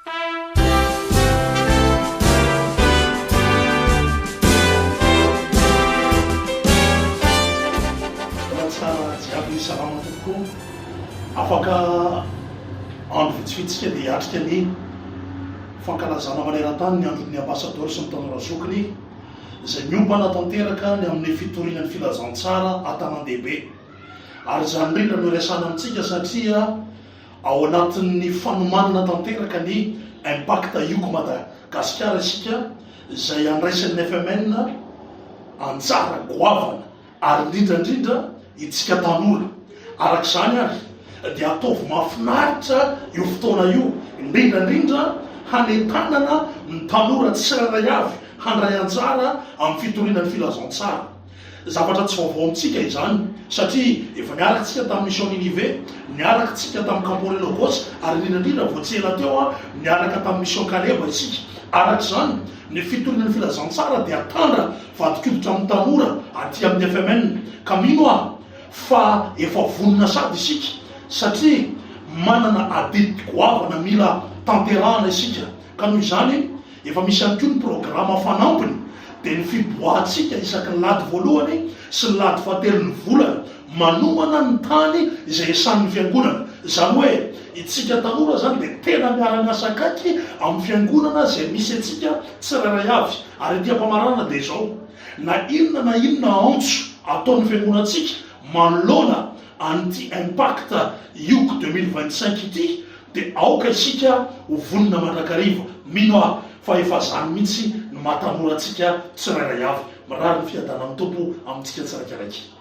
Mbola tsara jiaby salama tompoko. Afaka andro vitsivitsy isika dia hiatrika ny fankalazana maneran-tany ny andron'ny ambasadaoro sy ny tanora zokiny izay miompana tanteraka ny amin'ny fitoriana ny filazantsara an-tanàn-dehibe. Ary izany indrindra no iresahana amintsika satria Ao anatin'ny fanomanana tanteraka ny Impact Yoko Madagasikara isika izay andraisan'ny FMN anjara goavana ary indrindra indrindra itsika tanora. Araka izany ary dia ataovy mahafinaritra io fotoana io indrindra indrindra hanentanana ny tanora tsirairay avy handray anjara amin'ny fitoriana ny filazantsara. Zavatra tsy vaovao amintsika izany, satria efa niaraka tsika tamin'ny Mission Ninive, niaraka tsika tamin'ny Campore Logos, ary indrindra indrindra vao tsy ela teo niaraka tamin'ny Mission Kaleba isika. Araka izany, ny fitoriana ny filazantsara dia tandra vadin-koditra amin'ny tanora aty amin'ny FMN. Ka mino aho fa efa vonona sady isika, satria manana adidy goavana mila tanterahana isika. Ka noho izany, Efa misy ihany koa ny programa fanampiny dia ny fiboahantsika isaky ny lahady voalohany sy ny lahady fahatelon'ny volana manomana ny tany izay esan'ny fiangonana. Izany hoe itsika tanora izany dia tena miara-miasa akaiky amin'ny fiangonana izay misy antsika tsirairay avy. Ary ety am-pamaranana dia izao, na inona na inona antso ataon'ny fiangonantsika manoloana an'ity Impact Yoko 2025 ity Dia aoka isika ho vonona mandrakariva. Mino aho fa efa izany mihitsy no maha tanora antsika tsirairay avy. Mirary ny fiadanan'ny Tompo amintsika tsiraikaraiky.